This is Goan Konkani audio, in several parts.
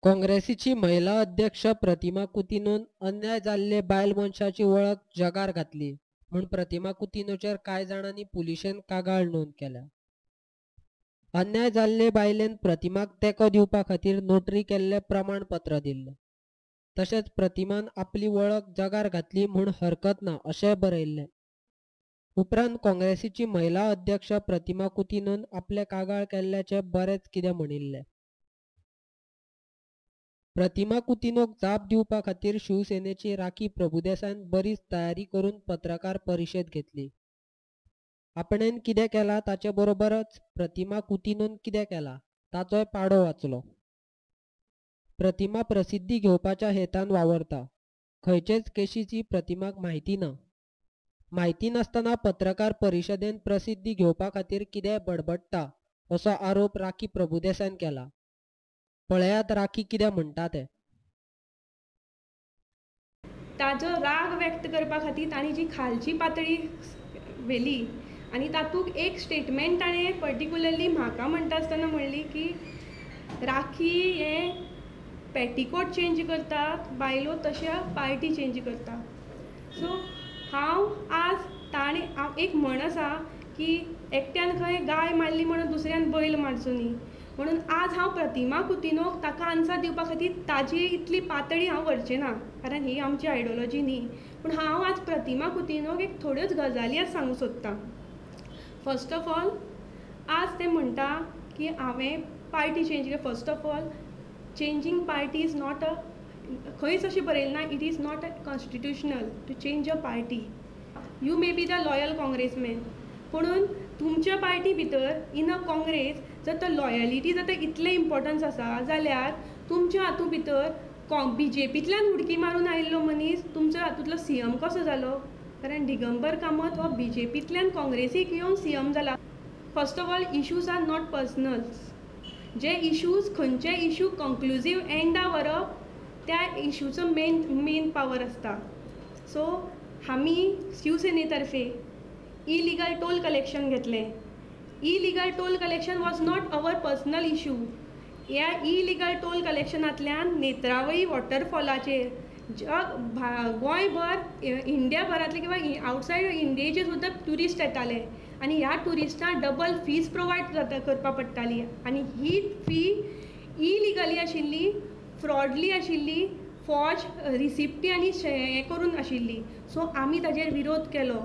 काँग्रेसीची महिला अध्यक्ष प्रतिमा कुतिन्होन अन्याय जाल्ले बायल मनशाची वळख जगार घातली म्हूण प्रतिमा कुतिन्होचेर कांय जाणांनी पुलिशेंत कागाळ नोंद केल्या. अन्याय जाल्ले बायलेन प्रतिमाक तेंको दिवपा खातीर नोटरी केल्लें प्रमाणपत्र दिल्लें. तशेंच प्रतिमान आपली वळख जगार घातली म्हूण हरकत ना अशेंय बरयल्लें. उपरांत काँग्रेसीची महिला अध्यक्ष प्रतिमा कुतिन्होन आपले कागाळ केल्ल्याचें बरेंच कितें म्हणिल्लें. प्रतिमा कुतिन्होक जाप दिवपा खातीर शिवसेनेची राखी प्रभुदेसायन बरीच तयारी करून पत्रकार परिशद घेतली. आपणेन कितें केलां ताचे बरोबरच प्रतिमा कुतिन्होन कितें केलां ताचोय पाडो वाचलो. प्रतिमा प्रसिद्धी घेवपाच्या हेतान वावरता. खंयचेच केशीची प्रतिमाक म्हायती ना. म्हायती नासतना पत्रकार परिशदेन प्रसिद्धी घेवपा खातीर कितेंय बडबडटा असो आरोप राखी प्रभुदेसायन केला. पळयात राखी कितें म्हणटा तें. ताजो राग व्यक्त करपा खातीर तांणी जी खालची पातळी व्हेली आनी तातूंत एक स्टेटमेंट ताणें पर्टिक्युलरली म्हाका म्हणटा आसतना म्हणली की राखी हें पेटीकोट चेंज करतात बायलो तश्या पार्टी चेंज करता. सो हांव आज ताणें एक म्हण आसा की एकट्यान खंय गाय मारली म्हणून दुसऱ्यान बैल मारचो न्ही, म्हणून आज हांव प्रतिमा कुतिन्होक ताका आन्सर दिवपा खातीर ताजी इतली पातळी हांव व्हरचें ना, कारण ही आमची आयडियोलॉजी न्ही. पूण हांव आज प्रतिमा कुतिन्होक एक थोड्योच गजाली आज सांगूंक सोदतां. फर्स्ट ऑफ ऑल आज ते म्हणटा की हांवें पार्टी चेंज केली. First of all changing party is not a, खंयच अशें बरयलें ना it is not a constitutional to change a party. You may be the loyal Congressman, पुणून तुमच्या पार्टी भितर इन अ काँग्रेस जर तर लॉयलिटी जर तर इतलें इम्पोर्टन्स आसा जाल्यार तुमच्या हातूंत भितर बीजेपींतल्यान उडकी मारून आयिल्लो मनीस तुमच्या हातूंतलो सीएम कसो जालो? कारण दिगंबर कामत हो बीजेपींतल्यान काँग्रेसीक येवन सीएम जाला. First of all issues are not personals. J issues खंयचे इशू कंक्लुजीव एंडा व्हरप त्या इशूचो मेन मेन पावर आसता. सो आमी शिवसेने तर्फे इलिगल टोल कलेक्शन घेतलें. Illegal toll collection was not our personal issue. ह्या इलिगल टोल कलेक्शनांतल्यान नेत्रावळी वॉटरफॉलाचेर जग गोंयभर इंडियाभरांतले किंवा आवटसायड इंडियेचे सुद्दां ट्युरिस्ट येताले आनी ह्या ट्युरिस्टांक डबल फीज प्रोवायड जाता करपा पडटाली आनी ही फी इलिगली आशिल्ली, फ्रॉडली आशिल्ली, फॉज रिसिप्टी आनी हें करून आशिल्ली. सो आमी ताजेर विरोध केलो.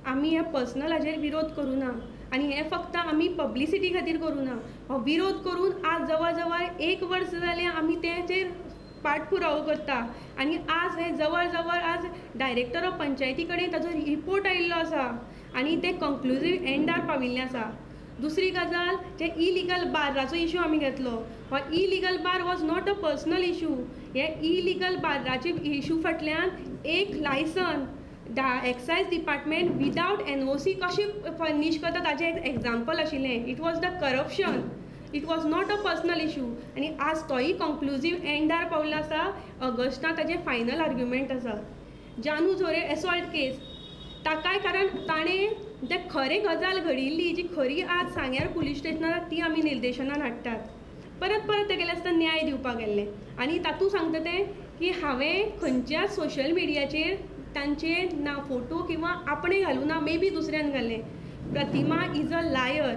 आमी ह्या पर्सनल हाजेर विरोध करूं ना आनी हें फक्त आमी पब्लिसिटी खातीर करूं ना. हो विरोध करून आज जवळ जवळ एक वर्स जालें आमी तेचेर पाठपुरावो करता आनी आज हें जवळ जवळ आज डायरेक्टर ऑफ पंचायती कडेन ताजो रिपोर्ट आयिल्लो आसा आनी तें कंक्लुजीव एंडार पाविल्लें आसा. दुसरी गजाल, जे इलिगल बार्राचो इशू आमी घेतलो, हो illegal bar was not a personal issue. हे इलिगल बार्राचे इशू फाटल्यान एक licence excise department without NOC कशें फर्नीश करता ताजें एक एग्जाम्पल आशिल्लें. It was the corruption, it was not a personal issue. आनी आज तोय कंक्लुजीव एंडार पावला आसा. ऑगस्टाक ताजें फायनल आर्ग्युमेंट आसा. जानू झोरे एसॉल्ट केस, ताकाय कारण ताणें ते खरें गजाल घडिल्ली जी खरी आज सांग्यार पुलीस स्टेशनार ती आमी निर्देशनान हाडटात. परत परत तेगेलें आसता न्याय दिवपाक गेल्लें आनी तातूंत सांगता तें की हांवें खंयच्या सोशल मिडियाचेर तांचे ना फोटो किंवा आपणें घालूं ना, मे बी दुसऱ्यान घालें. प्रतिमा is a liar.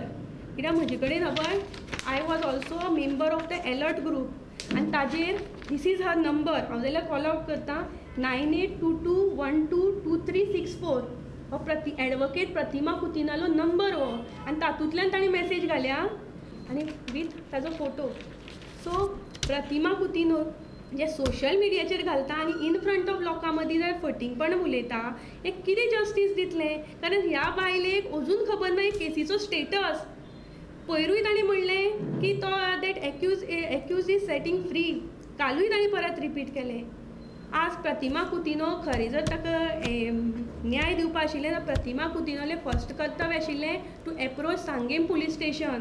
कित्याक म्हजे कडेन खबर I was also a member of the alert group आनी ताजेर this is her number, हांव जाल्यार कॉल आवट करता 9822122364 हो एडवोकेट प्रतिमा कुतिन्होलो नंबर हो आनी तातूंतल्यान ताणें मॅसेज घाल्या आनी वीथ ताजो फोटो. सो प्रतिमा कुतिन्हो जे सोशल मिडियाचेर घालता आनी इन फ्रंट ऑफ लोकां मदीं जर फटींगपण उलयता, हें कितें जस्टीस दितलें? कारण ह्या बायलेक अजून खबर ना केसीचो स्टेटस. पयरूय ताणें म्हणलें की तो that accused is setting free, कालूय ताणें परत रिपीट केलें. आज प्रतिमा कुतिन्हो खरें जर ताका न्याय दिवपा आशिल्लें जाल्यार प्रतिमा कुतिन्होलें फर्स्ट कर्तव्य आशिल्लें to approach Sanguem police station.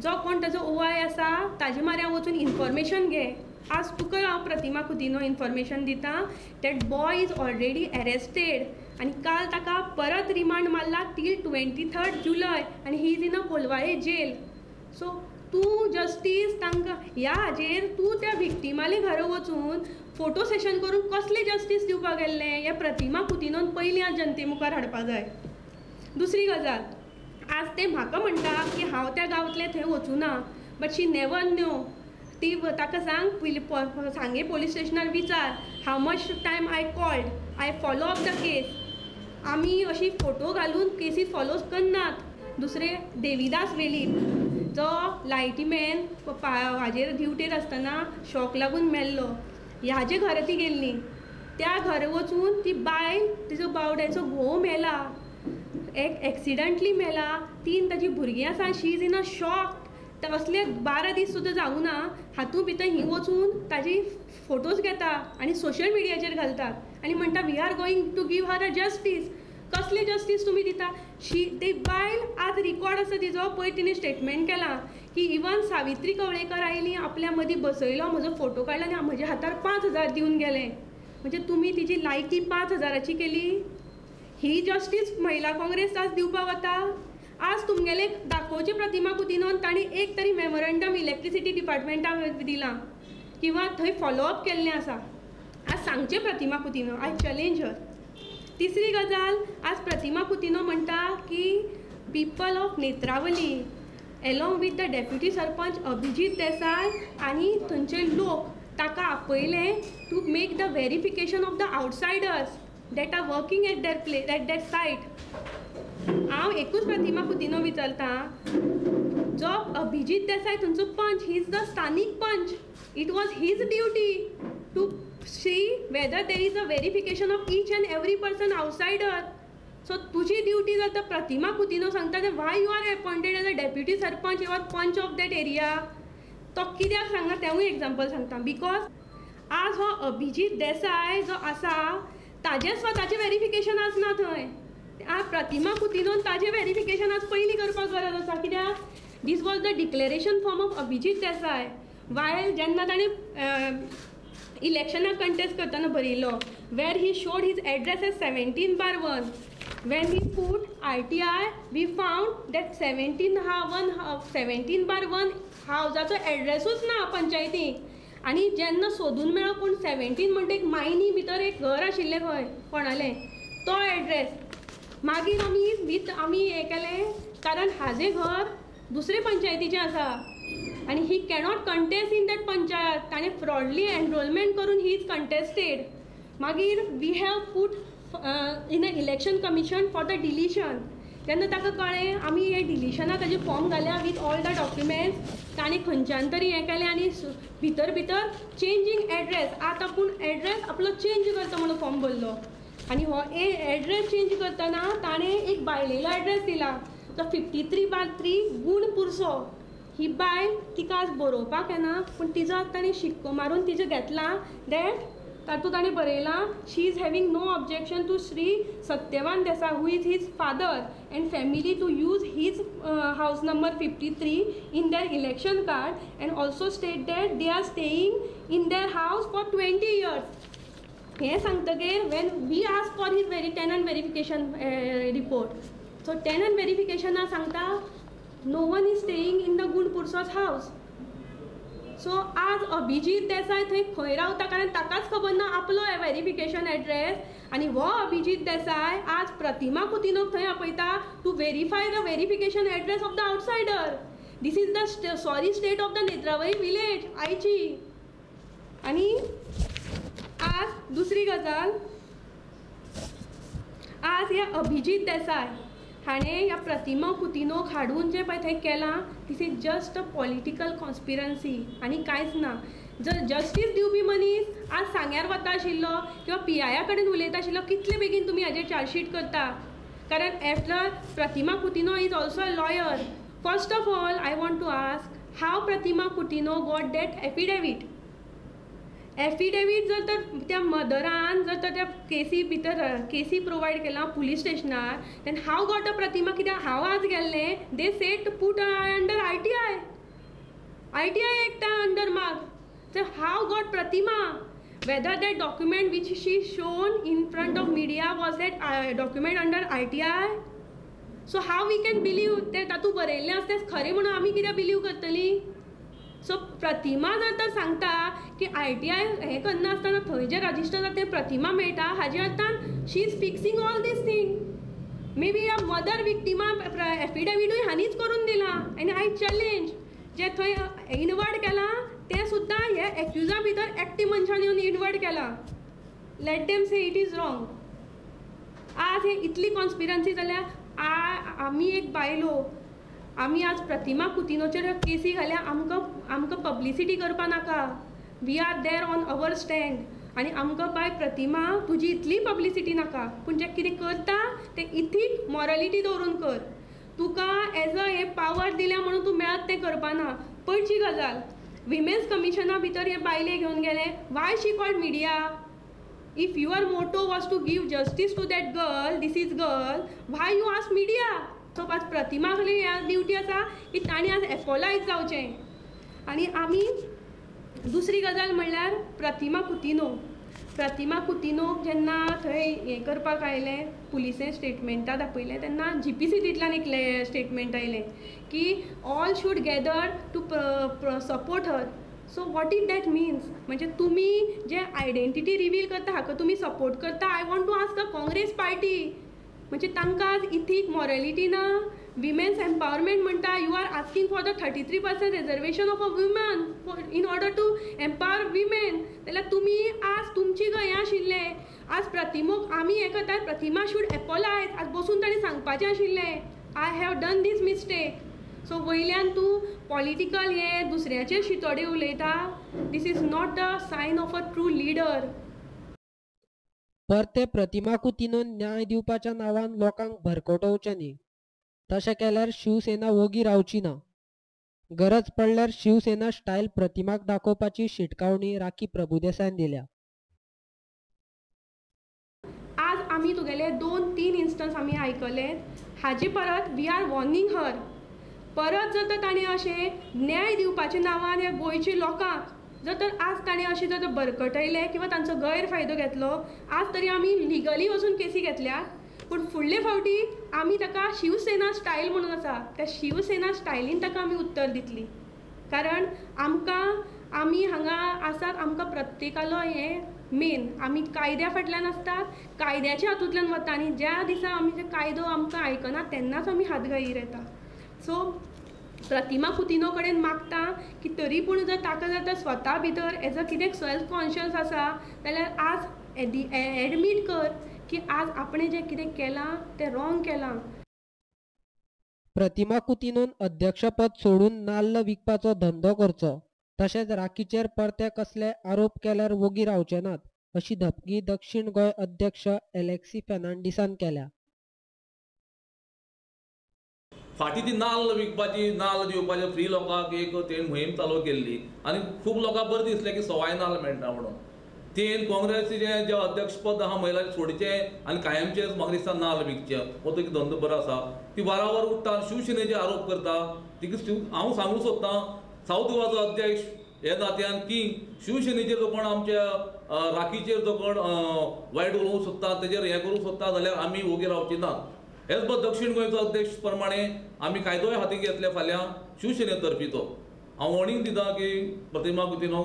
जो कोण ताजो ओवाय आसा ताजे माऱ्यान वचून इन्फॉर्मेशन घे. आज तुका हांव प्रतिमा कुतिन्हो इन्फॉर्मेशन दिता that boy is already arrested आनी काल ताका परत रिमांड मारला टील 23 जुलय आनी he is in a Colvale jail. So तूं जस्टीस तांकां ह्या हाजेर तूं त्या विक्टिमाले घरा वचून फोटो सेशन करून कसलें जस्टीस दिवपाक गेल्लें हें प्रतिमा कुतिन्होन पयलीं आज जनते मुखार हाडपा जाय. दुसरी गजाल, आज ते म्हाका म्हणटा की हांव त्या गांवांतलें थंय वचूना, बट she never न्यू. ती ताका सांग सांगे पोलीस स्टेशनार विचार how much time I called, I follow up the case. आमी अशी फोटो घालून केसी फॉलो करनात. दुसरें, देविदास वेलीप जो लायटीमॅन हाजेर ड्युटेर आसतना शॉक लागून मेल्लो, ह्याजे घरा ती गेल्ली. त्या घरा वचून ती बायल तिजो बावड्याचो घोव मेला, एक एक्सिडंटली मेला, 3 ताजी भुरगीं आसा, she is in a shock. असले 12 दीस सुद्दां जावना हातूंत भितर ही वचून ताजी फोटोज घेता आनी सोशल मिडियाचेर घालतात आनी म्हणटा we are going to give her a justice. कसले जस्टीस तुमी दिता? शी ती बायल आज रिकॉर्ड आसा तिजो, पयर तिणें स्टेटमेंट केलां की इवन सावित्री कवळेकर आयली आपल्या मदीं बसयलो, म्हजो फोटो काडलो आनी म्हज्या हातार 5,000 दिवन गेले. म्हणजे तुमी तिजी लायकी 5,000ची केली? ही जस्टीस महिला काँग्रेस आज दिवपाक वता? आज तुमगेले दाखोवचे प्रतिमा कुतिन्होन तांणी एक तरी मेमोरंडम इलेक्ट्रिसिटी डिपार्टमेंटाक दिलां किंवा थंय फॉलोअप केल्लें आसा. आज सांगचें Pratima Coutinho, I challenge her. तिसरी गजाल, आज प्रतिमा कुतिन्हो म्हणटा की people of Netravali along with the deputy sarpanch Abhijit Desai आनी थंयचे लोक ताका आपयले to make the verification of the outsiders that are working at that place at that site. हांव एकूच प्रतिमा कुतिन्हो विचारता, जो अभिजीत देसाय थंयचो पंच, he is the स्थानीक पंच, it was his duty to see whether there is a verification of each and every person outsider. So तुजी ड्युटी जर तर प्रतिमा कुतिन्हो सांगता why you are appointed as a deputy sarpanch or panch of that area, तो कित्याक सांगना तेवूय एग्जाम्पल सांगता. Because आज हो अभिजीत देसाय जो आसा ताजें स्वताचें वेरिफिकेशन आज ना थंय. आज प्रतिमा कुतिन्होन ताजें वेरिफिकेशन आज पयलीं करपाक गरज आसा. कित्याक this was the declaration form of Abhijit Desai while जेन्ना ताणें इलेक्शनाक कंटेस्ट करतना बरयलो, where he showed his address as 17/1. When we put RTI we found that 17/1 हावजाचो एड्रेसूच ना पंचायतीक. आनी जेन्ना सोदून मेळ्ळो पूण 17 म्हणटा एक मायनी भितर एक घर आशिल्लें खंय कोणालें, तो एड्रेस मागीर आमी विथ आमी हें केलें कारण हाजें घर दुसरे पंचायतीचें आसा आनी he cannot contest in that panchayat. ताणें फ्रॉडली एनरोलमेंट करून he is contested. मागीर we have put in a election commission for the deletion. तेन्ना ताका कळ्ळें आमी हे डिलिशनाक ताजे फॉर्म घाल्या वीथ ऑल the documents. ताणें खंयच्यान तरी हें केलें आनी भितर भितर चेंजींग एड्रेस, आतां आपूण एड्रेस आपलो चेंज करता म्हणून फॉर्म भरलो आनी हो एड्रेस चेंज करतना ताणें एक बायलेलो एड्रेस दिला, तो 53/3 गुण पुरसो. ही बायल तिका आज बरोवपाक येना पूण तिजो ताणें शिक्को मारून तिजें घेतलां that तातूंत ताणें बरयलां she is having no objection to Shri Satyavan Desai who is his father and family to use his house number 53 in their election card and also state that they are staying in their house for 20 years. हें सांगतगीर when we ask for his very tenant verification report, so tenant वेरिफिकेशना सांगता no one is staying in the Gun Purso's house. So आज अभिजीत देसाय थंय खंय रावता कारण ताकाच खबर ना आपलो वेरिफिकेशन एड्रेस. आनी हो अभिजीत देसाय आज प्रतिमा कुतिन्होक थंय आपयता to verify the verification address of the outsider. This is the sorry state of the Netravali village आयची. आनी आज दुसरी गजाल, आज ह्या अभिजीत देसाय हाणें ह्या प्रतिमा कुतिन्होक हाडून जें पळय थंय केलां this is just a political conspiracy आनी कांयच ना. जर जस्टीस दिवपी मनीस आज सांग्यार वता आशिल्लो किंवा पी.आय.आ कडेन उलयता आशिल्लो कितले बेगीन तुमी हाजेर चार्जशीट करता. कारण after Pratima Coutinho is also a lawyer. First of all I want to ask how Pratima Coutinho got that affidavit. Affidavit जर तर त्या मदरान जर तर त्या केसी भितर केसी प्रोवायड केला पुलीस स्टेशनार then how got a Pratima. कित्याक हांव आज गेल्लें they said put under RTI, RTI एक्टा under mark. So how got Pratima whether that document which she shown in front of media was that document under RTI. So how we can believe तें तातूंत बरयल्लें आसा तें खरें म्हणून आमी कित्याक बिलीव करतलीं? सो प्रतिमा जर तर सांगता की आरटीआय हें करनासतना थंय जें रजिस्टर जाता तें प्रतिमा मेळटा, हाजे अर्थान she is fixing all these thing. Maybe a mother विक्टिमा एफिडेविटूय हांणीच करून दिलां आनी I challenge जें थंय इनवर्ड केलां तें सुद्दां हे एक्युजा भितर एकटे मनशान येवन इनवर्ड केलां. Let them say it is wrong. आज हे इतली कॉन्स्पिरन्सी जाल्यार आमी एक बायलो, आमी आज प्रतिमा कुतिनोचेर केसी घाल्या, आमकां आमकां पब्लिसिटी करपा नाका. We are there on our stand. आनी आमकां बाय प्रतिमा तुजी इतली पब्लिसिटी नाका, पूण जें कितें करता तें इथीक मॉरलिटी दवरून कर. तुका एज अ हे पावर दिल्या म्हणून तूं मेळत तें करपाना. पयची गजाल, विमेन्स कमिशना भितर हे बायले घेवन गेले, why she called media? If your motto was to give justice to that girl, this is girl, why you ask media? So आज प्रतिमा कडेन ड्युटी आसा की तांणी आज एपोलायज जावचें. आनी आमी दुसरी गजाल म्हणल्यार प्रतिमा कुतिनो, प्रतिमा कुतिनोक जेन्ना थंय हें करपाक आयलें, पुलिसे स्टेटमेंटां दाखयलें तेन्ना जीपीसीटींतल्यान एक स्टेटमेंट आयलें की all should gather to support her. So what is that means? म्हणजे तुमी जे आयडेंटिटी रिवील करता हाका तुमी सपोर्ट करता. I want to ask the Congress party, म्हणजे तांकां आज इथीक मॉरलिटी ना, विमेन्स एम्पावरमेंट म्हणटा, you are asking for the 33% reservation of a woman in order to empower women. जाल्यार तुमी आज तुमची हें आशिल्लें, आज प्रतिमोक आमी हें करतात, प्रतिमा should एपोलायज. आज बसून ताणें सांगपाचें आशिल्लें I have done this mistake. So वयल्यान तूं पॉलिटिकल हें दुसऱ्याचेर शितोडे उलयता, this is not the sign of a true leader. परते प्रतिमा कुतिनोन न्याय दिवपाच्या नांवान लोकांक भरकटोवचें न्ही, तशें केल्यार शिवसेना वोगी रावची ना. गरज पडल्यार शिवसेना स्टायल प्रतिमाक दाखोवपाची शिटकावणी राखी प्रभुदेसायन दिल्या. आज आमी तुगेले 2-3 इन्स्टन्स आमी आयकले, हाजे परत we are warning हर. परत जर तर ताणें अशें न्याय दिवपाच्या नांवान ह्या गोंयच्या लोकांक जर तर आज ताणें अशें जर बरकटयलें किंवा तांचो गैरफायदो घेतलो, आज तरी आमी लिगली वचून केसी घेतल्यात, पूण फुडले फावटी आमी ताका शिवसेना स्टायल म्हणून आसा त्या शिवसेना स्टायलीन ताका आमी उत्तर दितली. कारण आमकां आमी हांगा आसात, आमकां प्रत्येकालो हें मेन आमी कायद्या फाटल्यान आसतात, कायद्याच्या हातूंतल्यान वता आनी ज्या दिसा आमी कायदो आमकां आयकना तेन्नाच आमी हात घाईर येता. सो प्रतिमा कुतिनो कडेन मागता की तरी पूण जर ताका जर तर स्वता भितर एज अ कितें सेल्फ कॉन्शियस आसा जाल्यार आज एडमीट कर की आज आपणें जें कितें केलां तें रॉंग केलां. प्रतिमा कुतिनोन अध्यक्षपद सोडून नाल्ल विकपाचो धंदो करचो, तशेंच राखीचेर परते कसले आरोप केल्यार वोगी रावचे नात अशी धपकी दक्षिण गोंय अध्यक्ष एलेक्सी फेर्नांडीसान केल्या. फाटीं ती नाल्ल विकपाची, नाल्ल दिवपाची फ्री लोकांक एक तेणें मोहीम चालू केल्ली आनी खूब लोकांक बरें दिसलें की सवाय नाल्ल मेळटा म्हणून. तेन काँग्रेसीचें जें अध्यक्षपद आहा महिलांचें सोडचें आनी कायमचेंच म्हाका दिसता नाल्ल विकचें हो तो एक धंदो बरो आसा. ती वारावर उठ्ठा आनी शिवसेनेचेर आरोप करता. तिका हांव सांगूंक सोदतां सावथ गोवाचो अध्यक्ष हे नात्यान की शिवसेनेचेर जो कोण आमच्या राखीचेर जो कोण वायट उलोवंक सोदता तेजेर हें करूंक सोदता जाल्यार आमी वोगी रावची ना. हेच बरोबर दक्षिण गोंयचो अध्यक्ष प्रमाणे आमी कायदोय हातीक घेतले फाल्यां शिवसेने तर्फी. तो हांव वॉर्निंग दिता की प्रतिमा कुतिनो